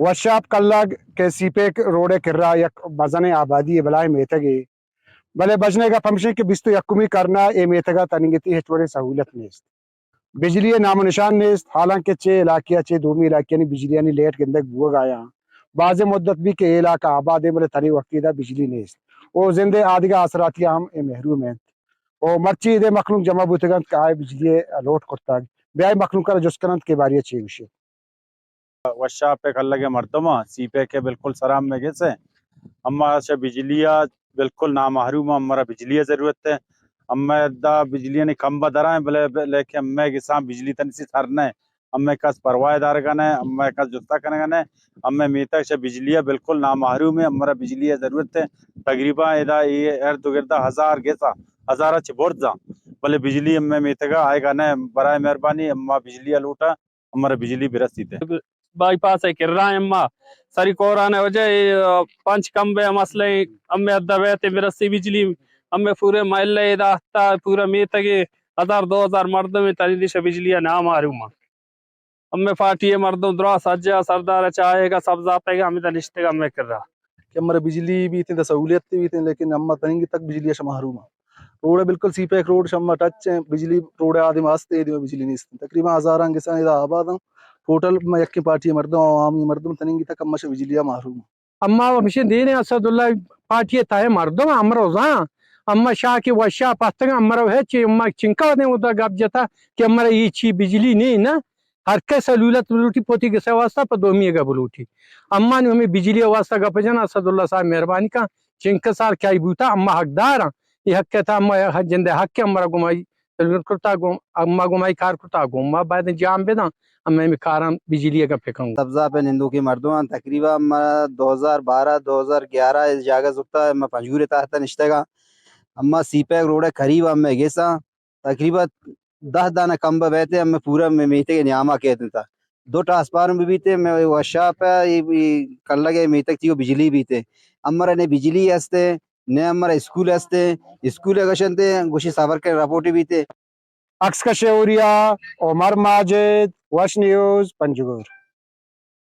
وشاپ کلگ کہ سی پیک روڈ ءِ کرا یک مزنیں آبادی ءِ بلاہیں میتگے، بلے بژن ءِ گپ ہمشیں کہ بیست و یکمی کرن ءَ اے میتگ ءَ تنیگتی ہچ وڑیں سہولت نیست۔ بجلی ءِ نام و نشان نیست، حالانکہ چے علاقے ءَ چے دومی علاقیانی بجلیانی لیٹ گندگ بوگ ءَ آیاں۔ بازیں مدت بی کہ اے علاقہ آباد ایں، بلے تنی وقتی ادا بجلی نیست۔ او زند ءِ آدگہ آسراتی ءَ ہم اے محروم انت۔ او مرچی ادے مخلوق جمع بوتگ انت کہ آئی بجلی ءِ لوٹ کرتگ۔ بیائے مخلوق ءَ را جست کن انت کہ باری ءَ چے گوشیت۔ وشاپ ءِ کلگ ءِ مردماں، سی پیک ءِ بالکل سرا ہمے گس ءَ، اما شہ بجلی ءَ بالکل نامحروم آں، ہمارا بجلی ءِ ضرورت ہے۔ ہمے ادا بجلیانی کمبہ درائیں، بلے، لیکن ہمے گساں بجلی تنی سی سر نہ، ہمے کس پرواہ دارگا نہ، ہمے کس جستا کنگا نہ، ہمے میتگ شہ بجلی ءَ بالکل نامحروم ہے، ہمارا بجلی ءِ ضرورت ہے۔ تقریباً ادا اے ارد گردا ہزار گساں، ہزار چہ برزاں، بلے بجلی ہمے میتگا آئیگا نہ۔ برائے مہربانی ہما بجلی ءَ لوٹاں، ہمارا بجلی برسیت۔ بائی پاس ءِ کرا ایں، اما سری کوران ءِ وجہ ءَ، اے، پنچ کمبے ءِ مسئلہ ایں، ہمے ادا بیت برسی بجلی، ہمے پورے محلہ ءِ ادا ہتا، پورا میتگ ءِ ہزار دو ہزار مردم ایں، تنی دیشا بجلی ءَ نامحروم آں۔ ہمے پارٹی ءِ مردم درا سجا سردار ءَ چاہے گا سبز آپے گا ہمے نشتگ ہمے کرا۔ کہ ہمارا بجلی بیتیں، تا سہولیت بیتیں، لیکن ہما تننگی تک بجلی ءَ شہ محروم آں۔ روڈ ءَ بالکل سی پیک روڈ شہ ہما ٹچ ایں، بجلی روڈ ءِ آدم آستے، دیما بجلی نیست۔ تقریباً ہزاراں گساں ادا آباد آں۔ ٹوٹل ما یکیں پارٹی ءِ مردم، عوامی مردم تننگی تک ہما شہ بجلی ءَ محروم آں۔ اما ہمشیں دین اسد اللہ پارٹی ءِ تہ ءِ مردم امروزاں، اما شاہ کہ وشا پتگ، امرو ہچ، اما چنکا دیں ادا گپ جتا کہ ہمارا اے چی بجلی نہیں نا، ہر کس سہولت بلوٹی پوتی گسے واسطہ پہ دومی گپ بلوٹی۔ اما نو ہمیں بجلی واسطہ گپ جن، اسد اللہ صاحب مہربانی کا، چنکا سال کیا بوتا، اما حقدار ہاں، یہ حق تھا، اما جندے حق ہے، ہمارا گمائی ضرورت کرتا، گم-، اما گمائی کار کرتا، گم ما بعد جام بداں، اما ہمیں کاراں بجلی کا پکاؤں۔ سبزا پہ نندوکی مردمان تقریباً اما دو ہزار بارہ، دو ہزار گیارہ اس جاگہ زرتا، اما پنجگور تحت نشتگا، اما سی پیک روڈ قریب ہمیں گساں، تقریباً دہ دانہ کمبہ بیتے، ہمیں پورا مے-، میتگ ءِ نیاما کیت انت۔ دو ٹرانسفارم بہ بیتے، مے وشاپ ءِ، اے، اے کلگ ءِ میتگ تیو بجلی بیتے۔ ہمارا نے بجلی ہستے، نے ہمارا اسکول ہستے۔ اسکول ءَ گشنتے، گوشی سفر کے رپورٹ بیتے۔ عکس کش اوریا، عمر ماجد، وش نیوز، پنجگور۔